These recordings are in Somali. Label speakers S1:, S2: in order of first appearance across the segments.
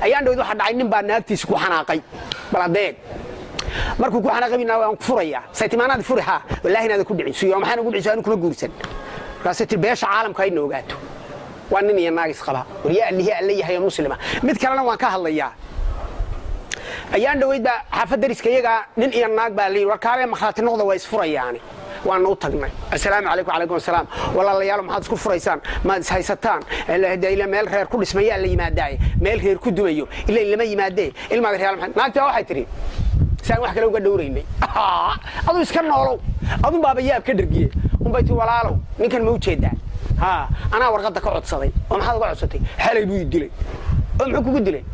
S1: Ayaan dhawyd waxaa dhacay nin baa naagtiisa ku xanaaqay. Bal adeeg, markuu ku xanaaqay naa waan ku furayaa. Saytimaanaad furi, haa, wallaahi inaada ku dhicin suyo, maxaan ugu dhicin? Anu kuma guursan. Markaasay tiri beesha caalamka hayna ogaato. Waa nin iyo naag isqaba. Waryaa allihii alle yahay oo muslima. Mid kalena waan ka hadlayaa. Ayaan dhaweyd baa xaafad dariska iyagaa nin iyo naag baa la yidhi, war kaalee makhaati noqda, waa isfurayaani. Waana u tagnay. Assalaamu calaykum. Calaykum assalaam. Walaalayaal, maxaad isku furaysaan? Maad ishaysataan? Ila meel reer ku dhismayaa la yimaadaaye, meel reer ku dumayo ila lama yimaadee. Ilmaad reer maxamed, naagtii waxay tidhi saan wax kale uga dhowraynay, aduu iska noolow, adun baaba yaab ka dhergiye. Unbay tii, walaalow, ninkan ma ujeedaa? Ha, anaa warqadda ka codsaday. Oo maxaad uga codsatay? Xalay buu i dilay. Oo muxuu kugu dilay?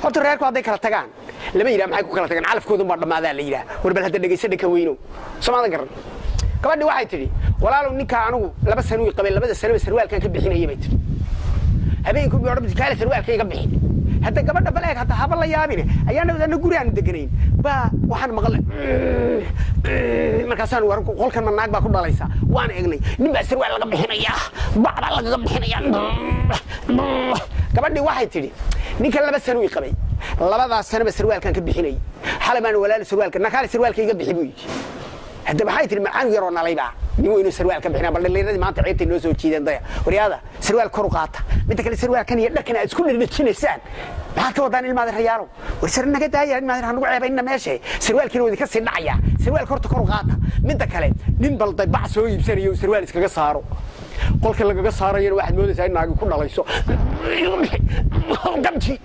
S1: Horta reerku hadday kala tagaan lama yidhaha maxay ku kala tagaan, calafkoodun baa dhammaadaa la yidhaha. War bal hadda dhegaysa, dhanka weynow, soomaadan garan. Gabadhi waxay tidhi, walaalow, ninkaa anigu 2 sano ii qabay, labada sanoba sarwaalkan ka bixinayay bay tidhi. Habeenkii bay odhan, kaale sarwaalka iga bixin. Hadda gabadha bal eeg, hadda haba la yaabine. Ayaan dhawdaana guri aanu deganayn baa waxaan maqlay. Markaasaan war qolkan ma naag baa ku dhalaysa? Waan eegnay, nin baa sarwaal laga bixinayaa, bac baa lagaga bixinayaa. Gabadhii waxay tidhi, ninkan 2 sano ii qabay, labadaas sanoba sarwaalkan ka bixinayay. Xalay baan walaalo sarwaalka nakaale sarwaalka iga bixi buu yidhi. Hadda maxay tihi? Macaan yaroo nalaybaa nin weynu sarwaal ka bixinaa. Bal dhallinyaradii maanta ceebtay noo soo jiideen daya. Waryaada, sarwaal kor u qaata. Midda kale, sarwaalkan iyo dharkan aad isku dhedhejinaysaan maxaad ka wadaan, ilmaada rayaalow? War sar naga daaya, ilmaada ha nagu ceebaynna meeshe. Sarwaalkiina waa idinka sii dhacaya. Sarwaalka horta kor u qaata. Midda kale, nin balday bac soo iibsanayo sarwaal iskaga saaro, qolka lagaga saarayana waxaad moodaysaa in naagi ku dhalayso. Gamji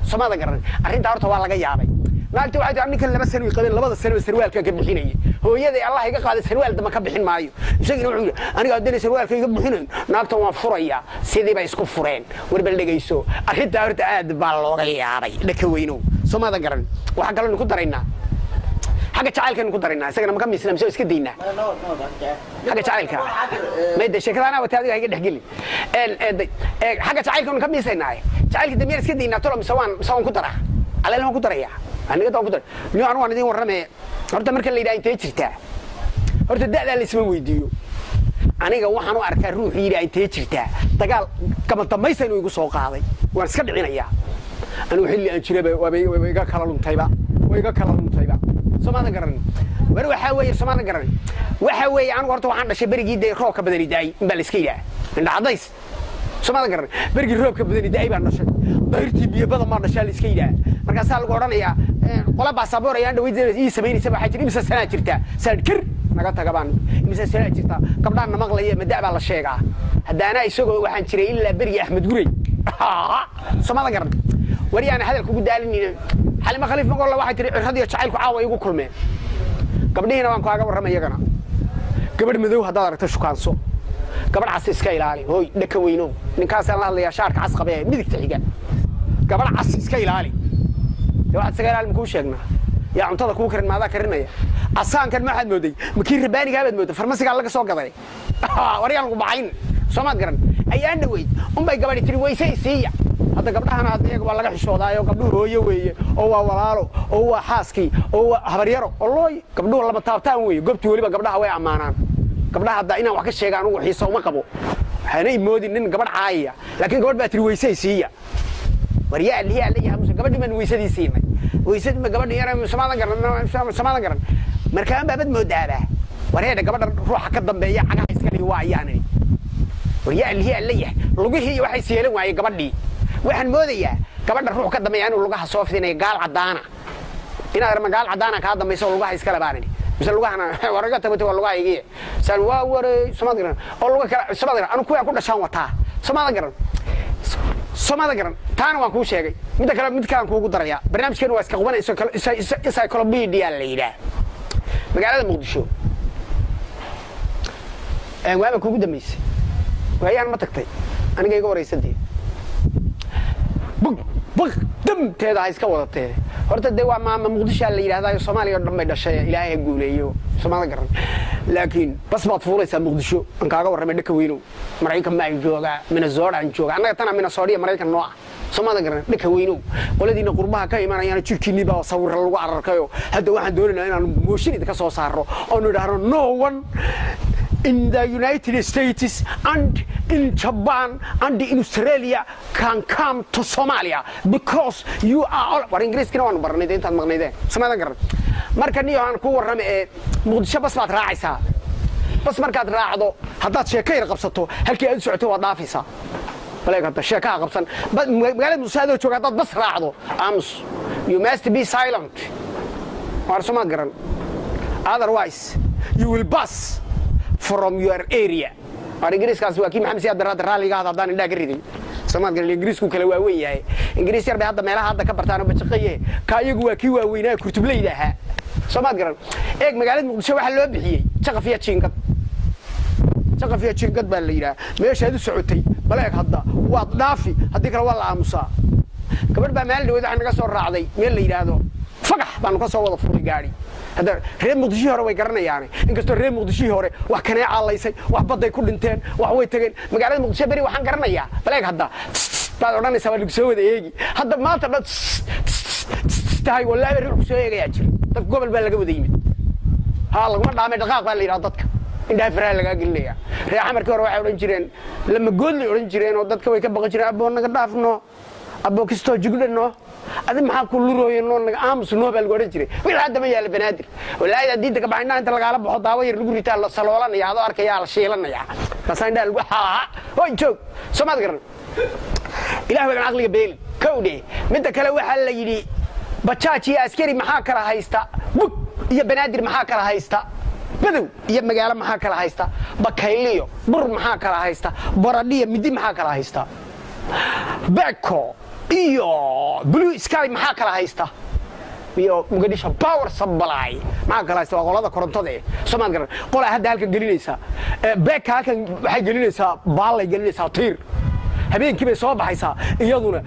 S1: somaada garan. Arrintaa horta waa laga yaabay. Naagti waxay tihi, ninkan 2 sano i qabeen, labada sanoba sarwaalkan ka bixinayay. Hooyaday Allah iga qaaday, sarwaal damba ka bixin maayo. Isagina wuxuu yidhi, aniga haddana sarwaalka iga bixinayn, naagtan waan furayaa. Sidii bay isku fureen. War bal dhegayso, arrintaa horta aad baa looga yaabay, dhaka weynow, somaada garan. Waxaan kaloo ku daraynaa xagga jacaylkaynu ku daraynaa. Isagana maka miisna mise iska daynaa xagga jacaylka? Mayde sheekada anaa wata, adiga iga dhexgelin. Xagga jacaylkaynu ka miisaynaa. Jacaylka damiyaan iska daynaa tolo mise waan ku daraa? Aleel waan ku darayaa, aniga waan ku daray. Niyo, anu waan idin warramee. Horta marka la yidhaha intee jirtaa, horta da'daa la isma weydiiyo. Aniga waxaan u arkaa ruuxii yidhaha intee jirtaa dagaal kama dambaysa inuu igu soo qaaday. Waan iska dhicinayaa. Anigu xilli aan jiraba waaba iga kala luntayba, way iga kala luntayba, soomaadan garan. War waxaa weeye, soomaadan garan, waxa weeye anigu horta waxaan dhashay berigii dee roobka badani daay in baa la iska yidhaha indha cadays, soomaadan garan. Berigii roobka badani daay baan dhashay, dayrtii biyo badan baan dhashaa la iska yidhaha. Markaasaa lagu odhanayaa qola baasaboor ayaan dhaweyd ii samaynaysa, waxaa jira imisa sanaa jirtaa? Saan kir naga taga baan. Imisa sanaa jirtaa? Gabdhaan na maqlaya, mada baa la sheegaa. Haddaana isagoo waxaan jiray ilaa berigii Axmed Gurey, soomaadan garan. Waryaana hadal kugu daalinina. Xalimo Khaliif Magolla waxay tihi, cirradiyo jacaylku caawa igu kulmeen. Gabdhihiina waan kaaga warramay iyagana. Gabadh madow haddaad aragto shukaanso, gabadh cas iska ilaali. Hooy dhaka weynow, ninkaasaan la hadlayaa, shaarka cas qabee midigta xiga, gabadh cas iska ilaali. Dee waxaad iskaga ilaali makuu sheegnaa? Yaa cuntada kuu karin? Maadaa karinaya? Casaankan ma waxaad mooday makii rabaanigaa baad mooday, farmasigaa laga soo gaday. Waryaan lagu bacayn, soomaad garan. Ayaan dhaweyd unbay gabadhi tiri, weyse isiiya. Hadda gabdhahana hadda iyaga waa laga xishoodaayo. Gabdhuhu hooyo weeye, oo waa walaalo, oo waa xaaskii, oo waa habaryaro, oo looy gabdhuhu lama taabtaan weeye. Gobti weliba gabdhaha way ammaanaan. Gabdhaha hadda inaan wax ka sheega anugu xiisa uma qabo, waxaana imoodin nin gabadh caayaya. Laakiin gabadh baa tiri, weyse isiiya. War yaa alihi alla yaha muse, gabadhii baan weysadii siinay. Weysadii ma gabadhi yara, samaadan garan, samaadan garan. Markaan baabad moodaaba wareedha gabadha ruuxa ka dambeeya cagaha iska lihi waa ayaan idhi. War yaa alihi alla yahay, lugihii waxay siyeelan waayey gabadhii. Waxaan moodayaa gabadha ruux ka dambeeya inuu lugaha soo fidinayo. Gaal caddaana inaad arma, gaal caddaana kaa dambaysa oo lugaha iskale baan idhi. Mise lugahana waraga tabatay waa lugaha igiye saan waa waray, somaad garan. Oo luga kale, somaad garan, anu kuwaan ku dhashaan wataa, somaada garan, somaada garan. Taana waan kuu sheegay. Midda kale, mid kalaan kuugu darayaa. Barnaamijkeenu waa iska quban encyclopedia la yidhaah. Magaalada Muqdisho waaba kuugu dambaysay, waayaan ma tagtay? Aniga iga waraysantii bug bug damteeda ha iska wadatee. Horta dee waa maama Muqdishaa la yidhahdayo, Soomaaliya o dhan bay dhashay. Ilaahay ha guuleeyo, soomada garan. Laakiin bas baad fuulaysaa Muqdisho. Aan kaaga warramay, dhaka weynow, Maraykan baan joogaa, Minnesota aan joogaa. Annaga tana Minnesota iyo Maraykan noo ah, soomada garan. Dhaka weynow, qoladiina qurbaha ka imanayaan jirkiinnii baa sawirra lagu ararkayo. Hadda waxaan doonaynaa inaanu mooshin idinka soo saarno oonu idhaahno no one In the United States and in Japan and in Australia can come to Somalia because you are all. War Ingiriiskina waanu baranay dee intaad maqnaydeen, samaadan garan. Marka niyo aan ku warrama ee Muqdisho, bas baad raacaysaa. Bas markaad raacdo, haddaad sheeko yar qabsato, halkii aad u socoto waad dhaafaysaa. Baleeg hadda, sheekaha qabsan. Magaalada Muqdisho adoo jooga haddaad bas raacdo, aamus, you must be silent. Waar somaad garan? Otherwise you will pass from your area. Waar Ingiriiskaasi waa kii Maxamed Siyaad Barre raalliga ahda haddaan indhaha ka riday, soomaad garan. Ingiriisku kale waa weyn yahay. Ingiriis yar bay hadda meelaha hadda ka bartaan oo bajaqaye. Ka iyagu waa kii waaweynaa, kurtubleyda ahaa, soomaad garan. Eeg, magaalada Muqdisho waxaa loo bixiyey jaqaf iyo jiingad. Jaqaf iyo jiingad baa la yidhaha. Meeshaad u socotay, baleeg hadda, waad dhaafi, haddii kale waa la aamusaa. Gabadh baa maalin dhaweed waxay naga soo raacday meel la yidhaahdo Fagax baanu ka soo wada fuulay gaadhi. Hadda reer Muqdishihii hore way garanayaane, inkastoo reer Muqdishihii hore wax kaneecaa laysay, wax badday ku dhinteen, wax way tageen. Magaalada Muqdisho beri waxaan garanayaa, baleeg hadda, baad odhanaysaa, waa lagu soo wada eegi. Hadda maanta dhan tahay, wallaahi ruux soo eegayaa jira. Dad gobol baa laga wada yimid. Haa, laguma dhaamay, dhaqaaq baa la yidhaha. Dadka indhaha faraha lagaa gelinaya. Reer Xamarkii hore waxay odhan jireen lama goodlay odhan jireen, oo dadka way ka baqan jireen. Aboo naga dhaafno, aboo kistoo jigdhano, adi maxaa ku lurooye, noo naga aamus noo baa lagu odhan jiray. Wixii hadda ma yaala Banaadir. Wallaahi diinta ka baxa, indhaha inta lagaala baxo, daawo yar lagu ritaa, la saloolanaya, adoo arkayaa la shiilanaya, kaasaa indhaha lagu haa hoy joog. Soo maad garan? Ilaah wadan caqliga beeli kowdhe. Midda kale waxaa la yidhi, bajaaj iyo askari maxaa kala haysta? Bug iyo Banaadir maxaa kala haysta? Badow iyo magaalo maxaa kala haysta? Bakayliyo bur maxaa kala haysta? Baradhiyo midi maxaa kala haysta? Beko iyo Blue Sky maxaa kala haysta? Iyo Muqdisho Power Supply maxaa kala haysta? Waa qolada korontada eh, soomaad garan. Qolaa hadda halkan gelinaysaa beka, halkan waxay gelinaysaa baallay gelinaysaa, tiir. Habeenkii bay soo baxaysaa iyaduna.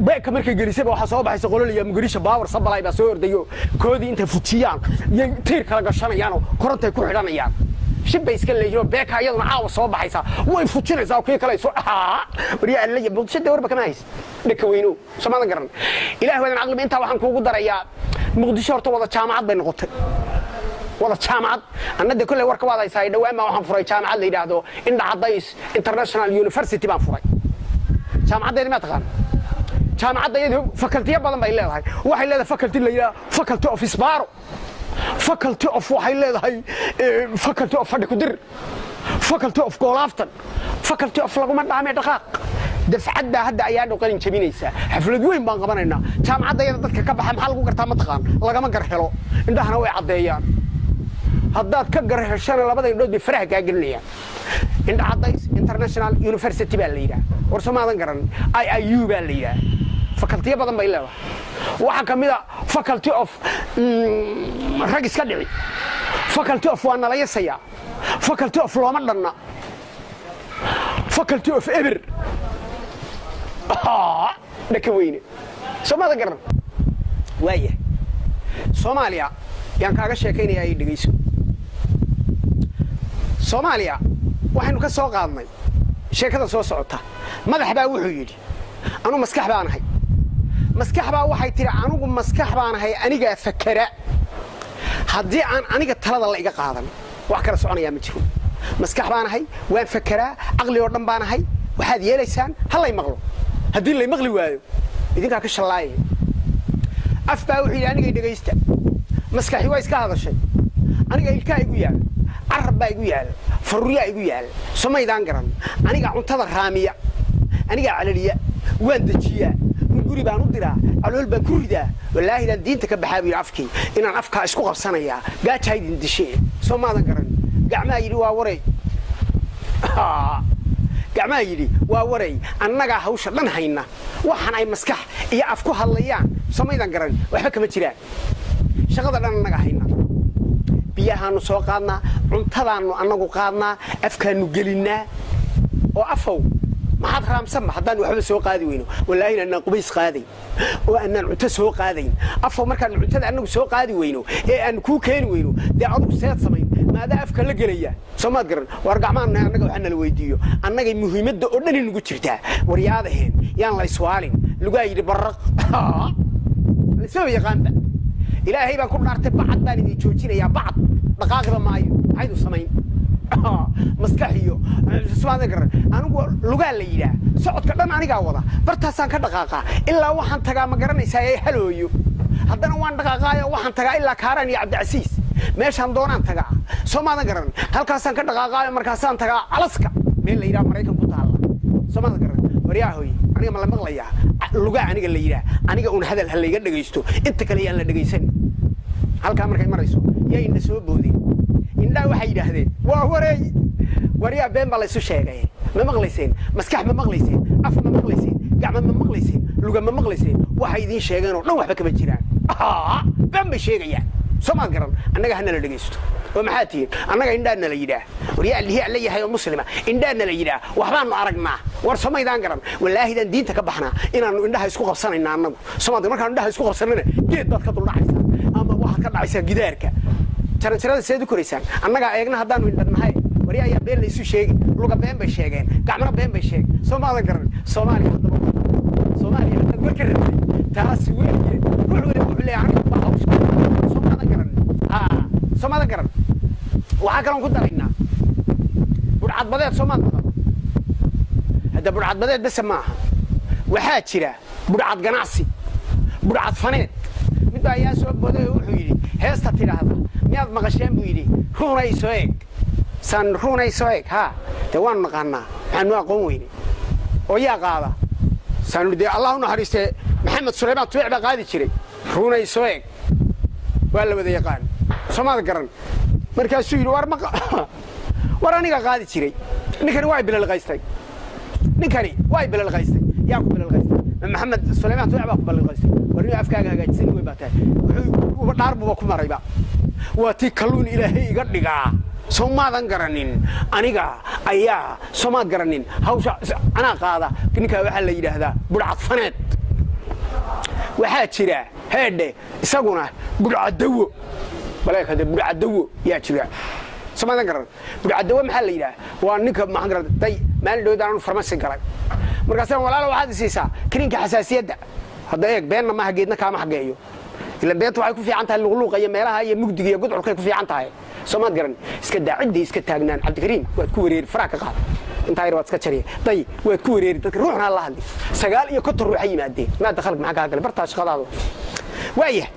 S1: Beka markay gelisayba waxaa soo baxaysa qololaya Muqdisho Power Supply baa soo ordayo. Koodii intay fujiyaan yay tiir kala gashanayaanoo korontay ku xidhanayaan. Shib bay iska leeyihiin. Beka iyaduna caawa soo baxaysaa, way fujinaysaa kii kale soo. Waryaa alla, Muqdisho dee warba kama haysid, dhaka weyno, soomaadan garan. Ilaah wadan caqliba. Intaa waxaan kuugu darayaa, Muqdisho horta wada jaamacad bay noqotay, wada jaamacad. Anna de kolley warka waad haysaa. Dhowaan baa waxaan furay jaamacad la yidhaahdo Indha Cadays International University baan furay. Jaamacaddeedi maa taqaan? Jaamacadda iyadu faculty-yo badan bay leedahay. Waxay leedahay faculty la yidhaha Faculty of Isbaaro, faculty of, waxay leedahay Faculty of fadhi ku dir, Faculty of goolaaftan, Faculty of laguma dhaamee dhaqaaq. Dafcad baa hadda ayaa dhow qalin jabinaysaa. Xaflad weyn baan qabanaynaa. Jaamacadda iyada dadka ka baxa maxaa lagu gartaa? Ma taqaan? Lagama gar helo, indhahana way caddeeyaan. Haddaad ka gar heshana, labada indhood bay faraha kaa gelinayaan. Indha Cadays International University baa la yidhaha. War soomaadan garan? IIU baa la yidhaha. Faculty-yo badan bay leedahay. Waxaa ka mid a Faculty of rag iska dhici, Faculty of waa nala yasaya, Faculty of looma dhanna, Faculty of eber dhaka weyne. Soomaadan garan? Waaya, Soomaaliya yaan kaaga sheekaynayaa, ay dhegayso. Soomaaliya waxaynu ka soo qaadnay sheekada soo socota. Madax baa wuxuu yidhi, anu maskax baanahay. Maskax baa waxay tidhi, anigu maskax baanahay, anigaa fakera. Haddii aan aniga talada la iga qaadan, wax kala soconayaa ma jiro. Maskax baanahay, waan fakeraa, caqli oo dhan baanahay. Waxaad yeelaysaan ha lay maqlo. Haddii lay maqli waayo, idinkaa ka shallaayaya. Af baa wuxuu yidhi, anigay dhegaysta. Maskaxi waa iska hadashay. Aniga ilkaa igu yaal, carab baa igu yaal, faruuryaa igu yaal, somaydaan garan. Aniga cuntada raamiya, anigaa calaliya, waan dejiyaa, guri baan u diraa, calool baan ku ridaa. Wallaahi inaan diinta ka baxaa buu yidhi afkii, inaan afkaa isku qabsanayaa, gaajaa idin dishee, soo maadan garan. Gacmaha yidhi waa waray, gacmaha yidhi waa waray, annagaa hawsha dhan hayna. Waxaan ay maskax iyo af ku hadlayaan, somaydan garan, waxba kama jiraan. Shaqada dhan annaga hayna. Biyahaanu soo qaadnaa, cuntadaannu annagu qaadnaa, afkaannu gelinnaa. Oo afow maxaad raamsanba haddaan waxba soo qaadi weyno? Wallaahi inaan qubays qaadayn oo aanaan cunto soo qaadayn. Afow, markaanu cuntada annagu soo qaadi weyno ee aanu kuu keeni weyno, dee adugu seed samayn maadaa afka la gelaya? Soo maad garan? Waar gacmahan annaga waxaa nala weydiiyo, annagay muhiimadda oo dhani nagu jirtaa. Waryaadaheen, yaan la iswaalin. Lugaa yidhi barraq laysmaba yaqaanba. Ilaahay baan ku dhaartay, bacad baan idin joojinayaa, bacad dhaqaaqiba maayo. Maxaydu samayn? Maskax iyo smaada garan, anigu lugaa la yidhaah, socodka dhan anigaa wada, bartaasaan ka dhaqaaqaa ilaa waxaan tagaa, ma garanaysaa, ee Halooyo. Haddana waan dhaqaaqaayo, waxaan tagaa ilaa Kaaraan iyo Cabdicasiis, meeshaan doonaan tagaa. Soo maadan garan? Halkaasaan ka dhaqaaqaayo, markaasaan tagaa Alaska, meel la yidhaha Maraykan ku taalla. Soo maadan garan? Waryaahoy, aniga ma la maqlayaa? Lugaa aniga la yidhaah, aniga un hadal ha layga dhegaysto, inta kale yaan la dhegaysan. Halkaa markay marayso yaa indha soo boodeen. Indhaha waxay yidhaahdeen, waa wareey, waryaa, been baa laysu sheegay. Ma maqlayseen? Maskax ma maqlayseen? Af ma maqlayseen? Gacmo ma maqlayseen? Luga ma maqlayseen? Waxay idiin sheegeen oo dhan waxba kama jiraan, been bay sheegayaan. Soo maad garan? Annaga hana la dhegaysto. Oo maxaa tihiin? Annaga indhaa nala yidhaah. Waryaa, allihii alla yahay oo muslima, indhaa nala yidhaah, waxbaanu aragnaa. War somaydaan garan? Wallaahidan diinta ka baxnaa inaanu indhaha isku qabsanayna annagu. Soomaad markaanu indhaha isku qabsanana, geed baad ka duldhacaysaa ama waxaad ka dhacaysaa gidaarka, jaranjarada seed u koraysaan? Annagaa eegna haddaanu indhannahay. Waryaa, ayaa been laysu sheegi? Luga been bay sheegeen, gacmana been bay sheegeen. Soo maadan garan? Soomaaliya haddaba, Soomaaliya haddaad war ka rabtay, taasi weeye. Ruux waliba wuxuu leeyahay aniga baa hawsha. Soo maadan garan? Haa, soo maadan garan? Waxaa kaloon ku daraynaa budhcadbadeed. Soo maad maqal? Hadda budhcadbadeed bese maaha, waxaa jira budhcad ganacsi, budhcad faneed. Mid baa ayaa soo booday oo wuxuu yidhi, heesta tidhaahda miyaad maqasheen buu yidhi, "Ruunay soo eeg"? Saan "Ruunay soo eeg"? Haa, dee waanu naqaanaa, maxaanu aqoon weyne? Oo yaa qaada? Saanu dee Allah u naxariistee Maxamed Sulaymaan Tubeec baa qaadi jiray "Ruunay soo eeg", waa la wada yaqaan. Soomaad garan? Markaasuu yidhi, war ma war aniga qaadi jiray, ninkani waa bilalqaystay, ninkani waa bilalqaystay. Yaa ku bilalqaystay? Maxamed Sulaymaan Tubeec baa ku bilalqaystay. War nin afkaaga hagaajisan wey baa tahay. Wuxuu dhaar buuba ku marayba, waa tii kalluun Ilaahay iga dhigaa. Soo maadan garanin? Aniga ayaa, soo maad garanin, hawsha anaa qaada. Ninkaa waxaa la yidhaahdaa budhcad faneed. Waxaa jira heedhe isaguna budhcadawo. Baleekade budhcadawo yaa jira. Soo maadan garan? Budhcadawo maxaa la yidhaha? Waa ninka, maxaan garan, day maalin dhowd aanu farmasi galay, markaasaan, walaalo, waxaad isiisaa kiniinka xasaasiyadda. Hadda eeg, beenna maaha, geedna kaama xageeyo. Ila beenta waxay ku fiican tahay luqluuqa iyo meelaha iyo mugdiga iyo gudculkay ku fiican tahay. Soo maad garan? Iska daa ciddii iska taagnaan. Cabdikariim, waad ku wareeri, faraha ka qaad, intaa yar waad iska jariya. Day, waad ku wareeri dadka, ruuxna la hadli. 59 ruuxa yimaadeen maada khalq, maxaa kaa galay? Bartaa shaqadaadu waaya.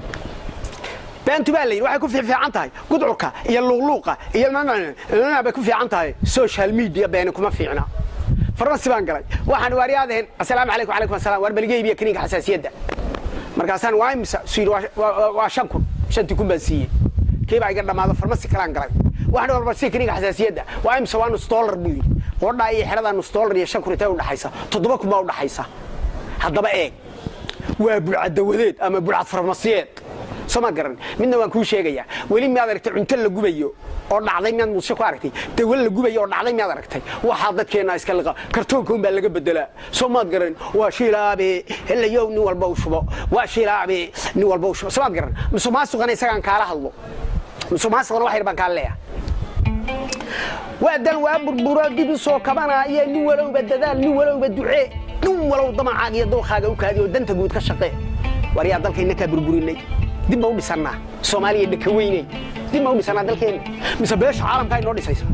S1: Beentu baa la yidhi waxay ku fiican tahay gudcurka iyo luqluuqa iyo bay ku fiican tahay, social media beeni kuma fiicna. Farmasi baan galay, waxaan waaryaadeen, assalaamu calaykum. Calaykum assalam. Waar baligeybiya kiniinka xasaasiyadda. Markaasaan, waa imisa? Su yidhi, waa 5000. 5000 baan siiyey. Kii baa iga dhammaado, farmasi kalaan galay. Waxaan war barsiya kiniinka xasaasiyadda. Waa imisa? Waa nus dollar buu yidhi. Qoodhaa iyo xeradaa nus dollar iyo 5000 intee u dhaxaysa? 7000 baa u dhaxaysa. Haddaba eeg, waa budhcadawadeed ama budhcad farmasiyeed. Soo ma garan? Midna waan kuu sheegayaa, weli miyaad aragtay cunto la gubayo oo dhacday? Miyaad Muqdisho ku aragtay dawo la gubayo oo dhacday? Miyaad aragtay? Waxaa dadkeenna iska liqa, kartoonka un baa laga bedelaa. Soo maad garan? Waa shilaabe helayow, nin walba u shubo, waa shilaabe, nin walba u shubo. Soo maad garan? Musuqmaasuqana isagaan kaala hadlo, musuqmaasuqana wax yar baan kaala leeyahay. Waa dal waa burburo dib u soo kabanaya. Nin walowba dadaal, nin walowba ducee, nin walow damacaaga iyo dookhaaga u kaadi oo danta guud ka shaqee. War yaa dalkayna kaa burburinay? Dib ma u dhisannaa Soomaaliya dhaka weyney? Dib ma u dhisannaa dalkeenna mise beesha caalamkaa inoo dhisaysa?